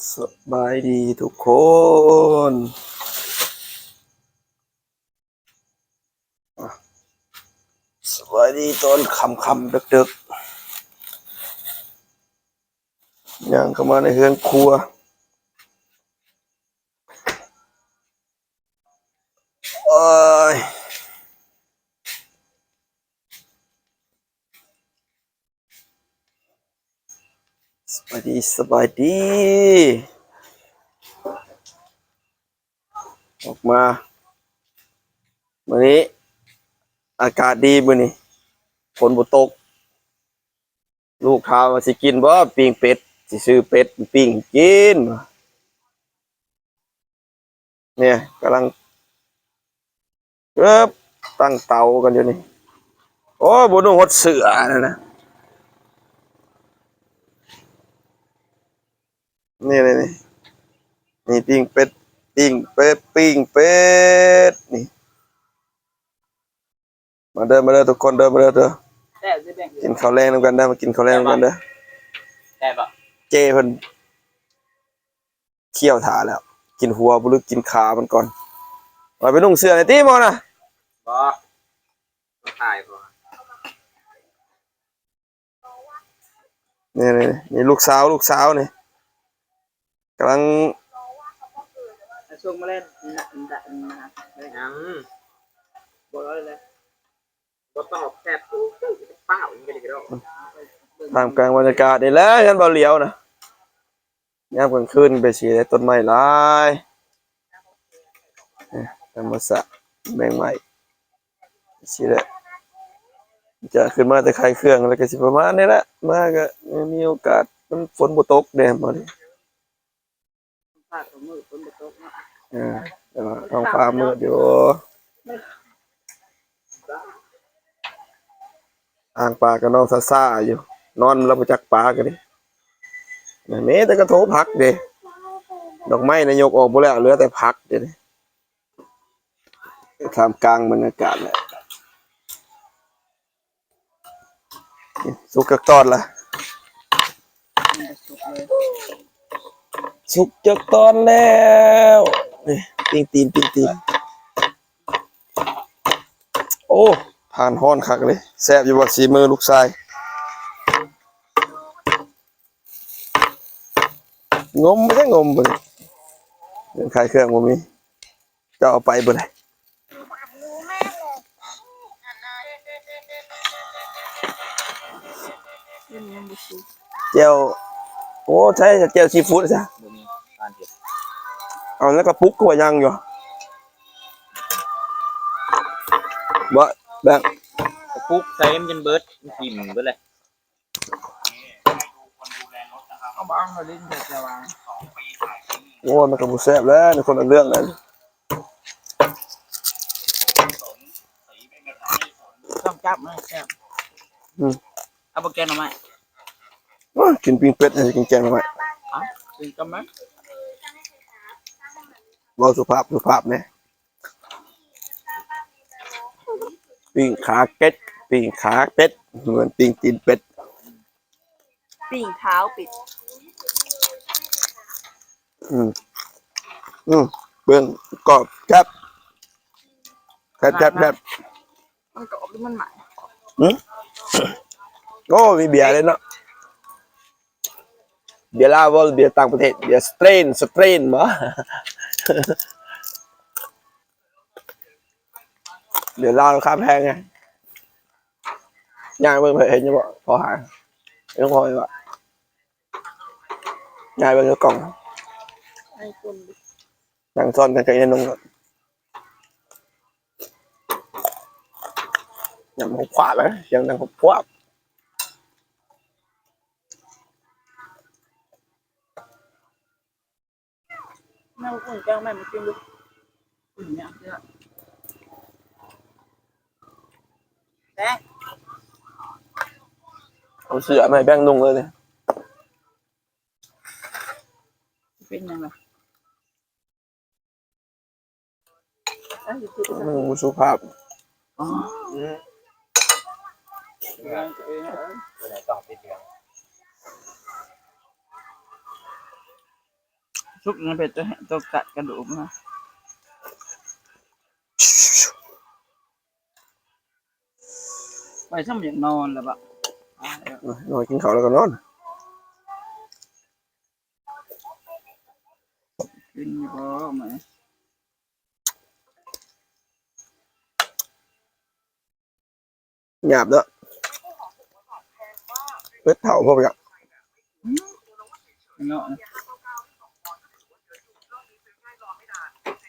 ສະບາຍດີທຸກຄົນ ສະບາຍດີຕອນຄ່ຳໆ ເດິກໆ ຍ່າງເຂົ້າມາໃນເຮືອນຄົວ ໂອ້ຍ. ສະບາຍດີ ສະບາຍດີ ອອກມາ ມື້ນີ້ອາກາດດີ ມື້ນີ້ຝົນບໍ່ຕົກ ລູກຖາມວ່າຊິກິນບໍ່ປີ້ງເປັດ ຊິຊື້ເປັດປີ້ງກິນ. ນີ້ກຳລັງ ເອີບ ຕັ້ງເຕົາກັນຢູ່ນີ້ ໂອ້ຍ ບໍ່ນຸ່ງຮອດເສື້ອນັ້ນນະ ນີ້ໆໆ ນີ້ປີ້ງເປັດ ປີ້ງເປັດ ປີ້ງເປັດ ນີ້ ມາເດີ ມາເດີທຸກຄົນເດີ ມາເດີເດີ ແຊບຊິແບ່ງ ກິນເຂົ້າແລງນຳກັນເດີ ມາກິນເຂົ້າແລງນຳກັນເດີ ແຊບບໍ່ ເຈ້ເພິ່ນ ຂ້ຽວຖ້າແລ້ວ ກິນຫົວບໍ່ ຫຼື ກິນຂາມັນກ່ອນ ວ່າໄປນຸ່ງເສື້ອໃນຕິໝໍນະ ບໍ່ ບໍ່ຖ່າຍບໍ່ ນີ້ໆ ນີ້ລູກສາວ ລູກສາວນີ້ ກຳລັງ ສົ່ງມາແລ້ວ ຍັງ ບໍ່ຮ້ອຍແລ້ວ ບໍ່ຕອບແຊບ ປ້າວອີ່ຫຼີດອກ ທ່າມກາງບັນຍາກາດນີ້ແຫຼະ ເຮືອນບ່າວຫຼຽວນະ. ຍາມກາງຄືນໄປຊິໄດ້ຕົ້ນໄມ້ຫຼາຍ ນີ້ ທຳມະຊາດ ແມງໄມ້ ຊິແຫຼະ ຈະຂຶ້ນມາແຕ່ຂາຍເຄື່ອງ ແລ້ວກໍຊິປະມານນີ້ແຫຼະ ມາກໍມີໂອກາດ ມັນຝົນບໍ່ຕົກເດ້ມື້ນີ້ ຟ້າກໍມືດ ຝົນບໍ່ຕົກເນາະ ເອີ ແຕ່ວ່າທ້ອງຟ້າມືດຢູ່. ອ່າງປາກໍນ້ອງຊາຊາຢູ່ ນອນແລ້ວບໍ່ຈັກປາກໍດີ ມີແຕ່ກະໂທຜັກເດ້ ດອກໄມ້ນະຍົກອອກໝົດແລ້ວ ເຫຼືອແຕ່ຜັກເດ ທ່າມກາງບັນຍາກາດແຫຼະ ສຸກຈັກຕອນລະ ສຸກຈັກຕອນແລ້ວ ນີ້ ປີ້ງຕີນ ປີ້ງຕີນ. ໂອ້ ຖ່ານຮ້ອນຄັກເລີຍ ແຊບຢູ່ບໍ່ ສີມືລູກຊາຍ ງົມໄປໃສ ງົມໄປ ເລື່ອງຂາຍເຄື່ອງບໍ່ມີ ເຈົ້າເອົາໄປເບິດເລີຍ ແຈ່ວ ໂອ້ ໃຊ້ແຈ່ວຊີຟູດຊະ ບໍ່ມີການເຮັດ ເອົາໃນກະປຸກກໍວ່າຍັງຢູ່. ບໍ່ ແບງ ກະປຸກໃສ່ມັນຈົນເບິດ ມັນຖິ້ມເບິດເລີຍ ເອົາບໍ່ເອົາ ເຂົາຫຼິ້ນແຕ່ວ່າ ໂອ້ຍ ມັນກໍບໍ່ແຊບແລ້ວ ໃນຄົນລະເລື່ອງນັ້ນ ຕ້ອງຈັບມັນແຊບ ອືມ ເອົາບໍ່ແກງໜໍ່ໄມ້ ໂອ້ຍ ກິນປີ້ງເປັດ ກິນແກງໜໍ່ໄມ້ ເອົາ ກິນກັບມັນ ເວົ້າສຸພາບ ສຸພາບແດ່. ປີ້ງຂາເປັດ ປີ້ງຂາເປັດ ເໝືອນປີ້ງຕີນເປັດ ປີ້ງເທົ້າເປັດ ອືມ ອືມ ເບິ່ງ ກອບ ແຊບ ແຊບ ແຊບ ແຊບ ມັນກອບ ຫຼື ມັນໃໝ່ ຫືມ ໂອ້ ມີເບຍເລີຍເນາະ. ເບຍລາວບໍ່ ເບຍຕ່າງປະເທດ ເບຍສະເຕຣນ ສະເຕຣນບໍ່ ເບຍລາວລາຄາແພງໄງ ຍ່າງເບິ່ງເຫັນຢູ່ບໍ່ ພໍຫາ ຍັງພໍຢູ່ບໍ່ ຍ່າງເບິ່ງຢູ່ກ້ອງ ນັ່ງຊ້ອນກັນກັບອີ່ໜຸ່ງ ຍຳຫົວຂວາບ ສຽງດັງຫົວຂວາບ. ແມ່ອຸ່ນແກ້ວແມ່ມາກິນດູ ອຸ່ນຫຍັງເທື່ອ ແປ້ງ ເອົາເສື້ອມາໃຫ້ແປ້ງນຸ່ງເລີຍ ເປັນຫຍັງລະ? ອືມ ບໍ່ສຸພາບ ອືມ ເອີ ເອີ ເອີ ເອີ ເອີ ຕ້ອງຕິດເຫຼືອງ. ສຸກນະ ເປັນໂຕ ໂຕກັດກະດູກນະ. ໄປຊ້ຳຢາກນອນແລ້ວບາດ ເອີ ນອນກິນເຂົ້າແລ້ວກໍນອນ. ກິນຢູ່ບໍ່? ຫຍາບເນາະ ເປັດເຖົ້າພວກນີ້. ອືມ ເນາະ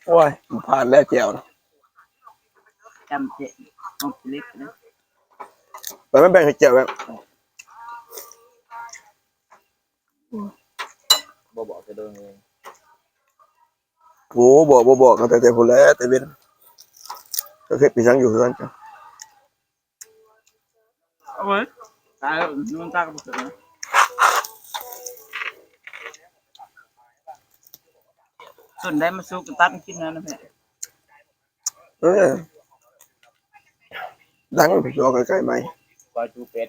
ໂອ້ຍ ບໍ່ຜ່ານແລ້ວແຈ່ວນະ. ຈຳເຈ ອອກເລັກນະ ໄປ ມາແບ່ງໃຫ້ແຈ່ວແລ້ວ. ບໍ່ບອກແຕ່ດົນເລີຍ. ໂອ້ ບອກ ບໍ່ບອກ ຕັ້ງແຕ່ພຸ້ນແຫຼະ ແຕ່ເວັນ. ຈັກເຮັດໄປສັງຢູ່ເຮືອນ. ເອົາເວີຍ ຕາຍແລ້ວ ມັນຕາກໍບໍ່ເກີດນະ. ສ່ວນໃດມັນສຸກກໍຕັດກິນນັ້ນນະແພະ. ເອີ ດັງໄປ ຈອໃກ້ໆ ໄໝ ກ້ອຍຈູເປັດ.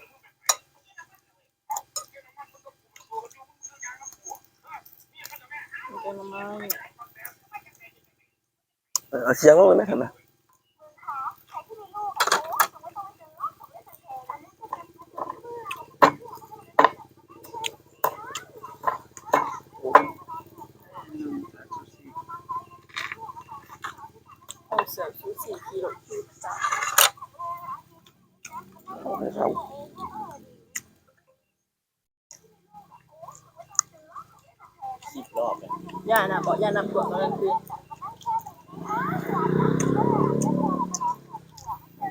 ເອົາສຽງລົງໄດ້ຊັ້ນນະ. ສິບລອບແລ້ວ ຢ່ານະ ບໍ່ ຢ່ານັບລວມກັນຄື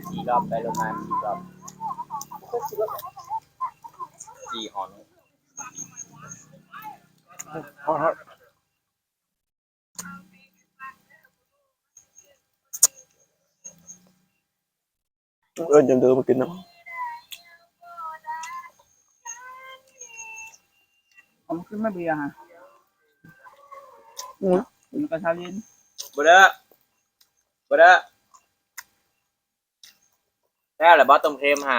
ສີ່ລອບ ໄປລົງມາສີ່ລອບ ສີ່ຫອນ. ເອີ້ນຈະເດີມາກິນນຳ. ເອົາມາຂຶ້ນມາເບຍຫາ ອືມ ກິນກະຊາວເຢັນ. ບໍ່ເດີ ບໍ່ເດີ ແຊບແລ້ວບໍ່ຕົ້ມເຄັມຫາ?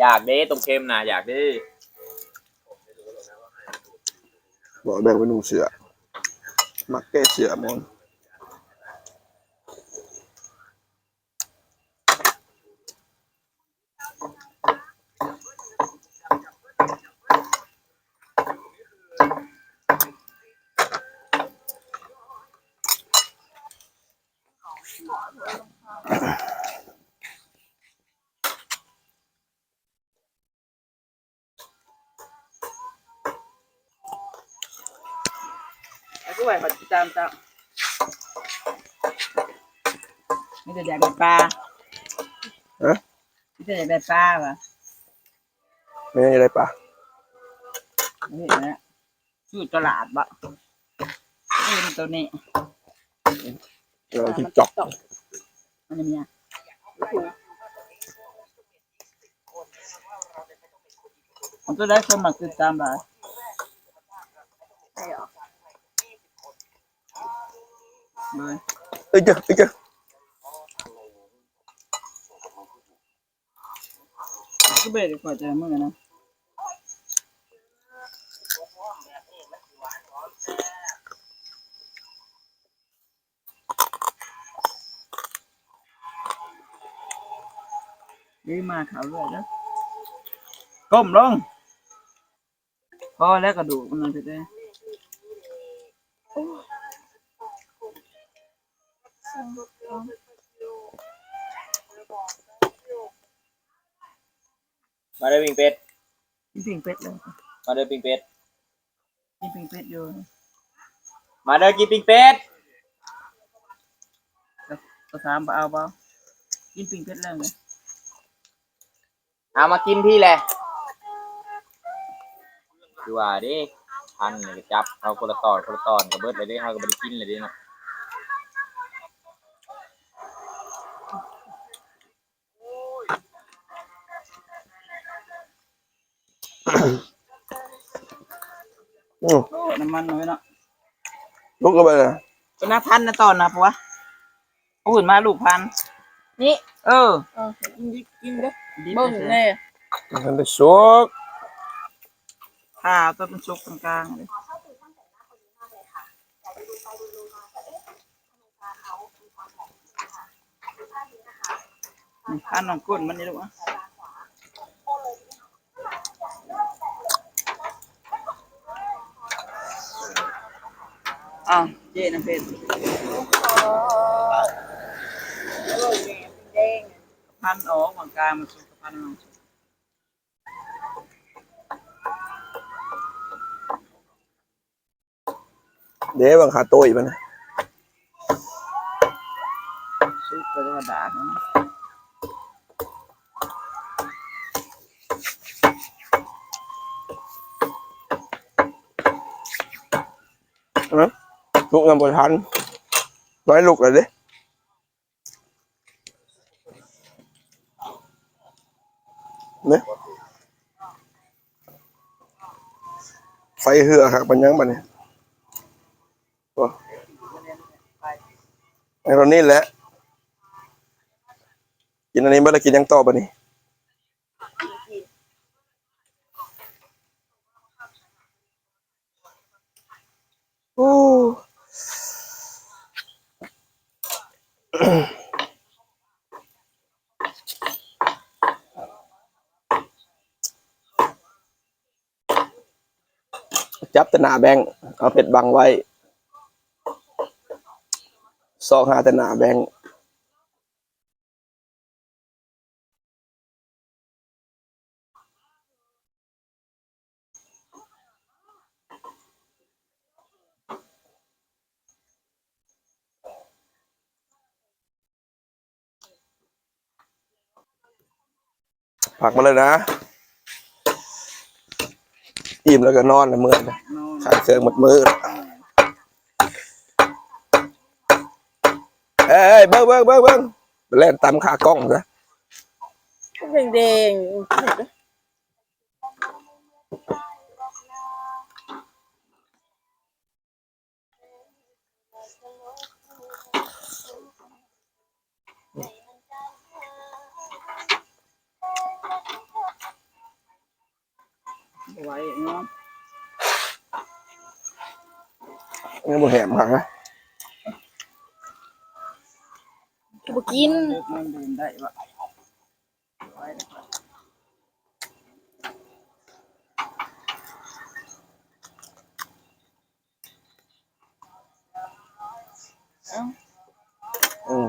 ຢາກເດ້ ຕົ້ມເຄັມນະ ຢາກເດ້. ບໍ່ ແບ່ງໄປນຸ່ງເສື້ອ ມັກແກ້ເສື້ອແມ່ນ. ແລ້ວກໍໄວ້ເຂົາຕິດຕາມເຈົ້າ ມີແຕ່ຢາກໄດ້ປາ. ຮະ? ມີແຕ່ຢາກໄດ້ປາຫວາ? ແມ່ນ ຢາກໄດ້ປາ. ນີ້ແຫຼະ ຢູ່ຕະຫຼາດບໍ? ເຫັນໂຕນີ້ ເອີ TikTok ອັນນີ້ແມ່ນຫຍັງ? ມັນກໍໄດ້ຄົນມັກຕິດຕາມຫຼາຍ. ເອີຍ ເອີຍ ເອີຍ ຄືບໍ່ໄດ້ກວດແຕ່ລະມື້ນະ. ເດີ ມາເຂົ້າເລີຍເດີ ກົ້ມລົງ. ພໍແລ້ວກະດູກມັນນັ້ນເດ. ມາເດີປີ້ງເປັດ ກິນປີ້ງເປັດເລີຍ. ມາເດີປີ້ງເປັດ ກິນປີ້ງເປັດຢູ່. ມາເດີກິນປີ້ງເປັດ. ກໍຖາມວ່າເອົາບໍ່? ກິນປີ້ງເປັດເລີຍ. ເອົາມາກິນພີ້ແຫຼະ. ຄືວ່າເດ້ ພັນນີ້ກໍຈັບເອົາຄົນລະຕອນ ຄົນລະຕອນກໍເບິດແລ້ວເດ້ ເຮົາກໍບໍ່ໄດ້ກິນແລ້ວເດ້ເນາະ. ອືມ ໂອ້ ນ້ຳມັນນ້ອຍເນາະ. ລຸກເຂົ້າໄປເລີຍ. ເປັນນາພັນນະຕອນນະປົວ. ເອົາຂຶ້ນມາລູກພັນນີ້. ເອີ ເອີ ກິນດິບກິນເດີ ເບິ່ງແດ່. ມັນໄດ້ສຸກ ຖ້າຕົວມັນສຸກກາງໆເດ້. ນີ້ ຄັນນ້ອງກົ້ນມັນນີ້ລູກ ອ້າວ ເຈ້ນຳເພັດ ພັນອອກ ໝາກກາ ມັນສຸກ ພັນອອກ. ເດ້ ເບິ່ງຂາໂຕ້ຍມັນນະ ສຸກແຕ່ວ່າດາກມັນ ເອີ ສຸກຍັງບໍ່ທັນ ໄວ້ລຸກແລ້ວເດ້. ນີ້ ໄຟເຮືອຄັກປານຫຍັງບາດນີ້ ໂອ້ ເອົາເທົ່ານີ້ແຫຼະ ກິນອັນນີ້ເບິດແລ້ວ ກິນຫຍັງຕໍ່ບາດນີ້? ໂອ້ ຈັບແຕ່ໜ້າແບັງ ເອົາເພັດບັງໄວ້ ຊອກຫາແຕ່ໜ້າແບັງ. ພັກມາເລີຍນະ ອີ່ມແລ້ວກໍນອນລະ ເມື່ອຍນະ ຂາຍເຄື່ອງໝົດມື້. ເອີຍ ເບິ່ງ ເບິ່ງ ເບິ່ງ ເບິ່ງ ໄປແລ່ນຕຳຂາກ້ອງຊະ ແດງໆ. ບໍ່ໄຫວເນາະ ຍັງບໍ່ແຫມຄັກນະ ບໍ່ກິນ ມັນດື່ມໄດ້ວະ. ອືມ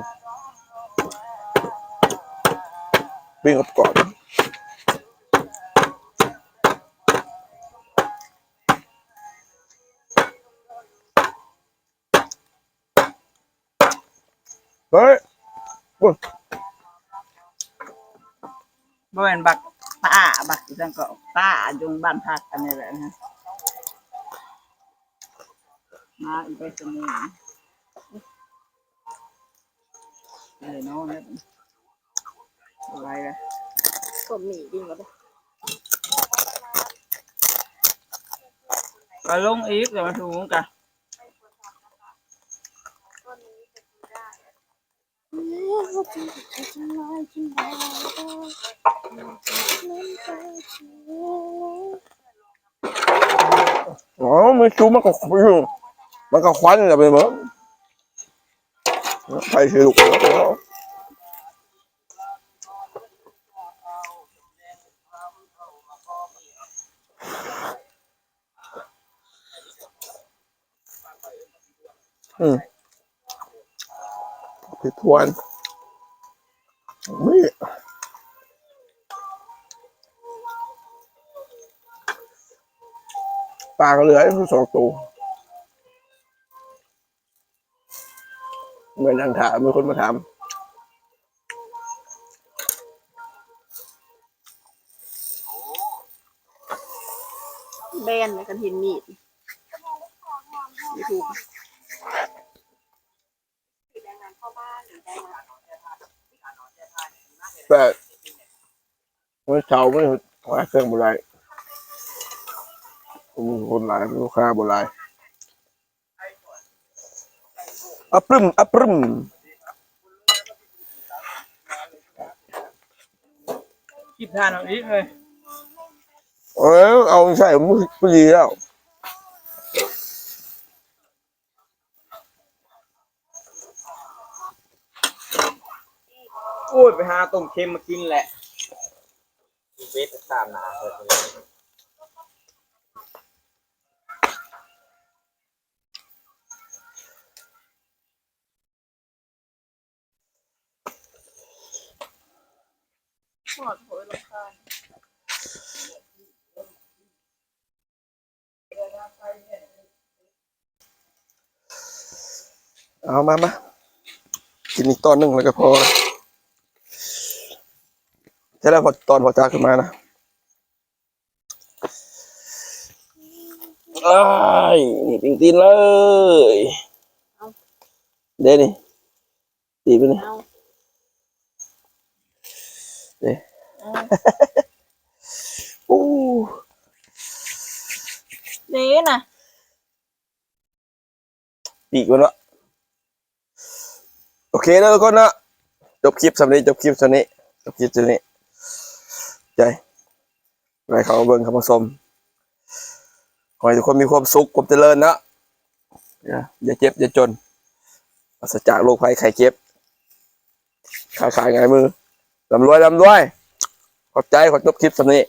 ປີ້ງກອບໆ ເຮີ້ຍ ໂອ້ຍ ບໍ່ແມ່ນບັກຕາ ບັກອີ່ຫຍັງກໍຕາ ຢູ່ບ້ານພັກອັນນີ້ແຫຼະນະ ມາອີກໄປສະເໝີ ເອີເນາະ ບໍ່ໄຫວແລ້ວ ຕົ້ມໝີ່ກິນກ່ອນເດີ ກໍລົງອີກ ແລ້ວມາທຸງກະ. ອໍ ມີຊຸມ ມັນກໍຢູ່ ມັນກໍຄວັນແຫຼະ ໄປເບິ່ງ ໃຜຊິລຸກ. ອືມ ເຜັດພວນ ນີ້ ປາກໍເຫຼືອຢູ່ສອງໂຕ ເມື່ອນັ່ງຖ້າມີຄົນມາຖາມ. ແບນແລ້ວ ຄັນເຫັນມີດ ຢູທູບ ແຕ່ມື້ເຊົ້າມັນຫາເຄື່ອງບໍ່ໄດ້ ຄົນຫຼາຍ ລູກຄ້າບໍ່ຫຼາຍ. ອະປຶ້ມ ອະປຶ້ມ ກິນທານເອົາອີກເລີຍ ເອີ ເອົາໃສ່ມືພໍດີແລ້ວ. ໂອ້ຍ ໄປຫາຕົ້ມເຄັມມາກິນແຫຼະ ເບັດຕາມໜ້າເພິ່ນ. ຮອດ ໂອ້ຍ ລຳຄານ. ເອົາ ມາ ມາ ກິນອີກຕອນໜຶ່ງແລ້ວກໍພໍ. ໃຊ່ແລ້ວ ພໍຕອນພໍຈາກຂຶ້ນມານະ. ອ້າຍ ນີ້ປີ້ງຕີນເລີຍ. ເອົ້າ ເດ້ນີ້ ຕີໄປນີ້ ເອົ້າ ເດ້. ເອົ້າ ໂອ້ ເດ້ນະ. ປີກມັນວະ. ໂອເຄເດີທຸກຄົນເນາະ ຈົບຄລິບສ່ຳນີ້ ຈົບຄລິບສ່ຳນີ້ ຈົບຄລິບສ່ຳນີ້. ໃຈ ໃຫ້ເຂົ້າມາເບິ່ງເຂົ້າມາຊົມ ຂໍໃຫ້ທຸກຄົນມີຄວາມສຸກ ຄວາມຈະເລີນເນາະ ຢ່າເຈັບຢ່າຈົນ ປາສະຈາກໂລກໄພໄຂ້ເຈັບ ຄ້າຂາຍງ່າຍມື ລ່ຳລວຍ ລ່ຳລວຍ. ຂອບໃຈ ຂໍຈົບຄລິບສ່ຳນີ້.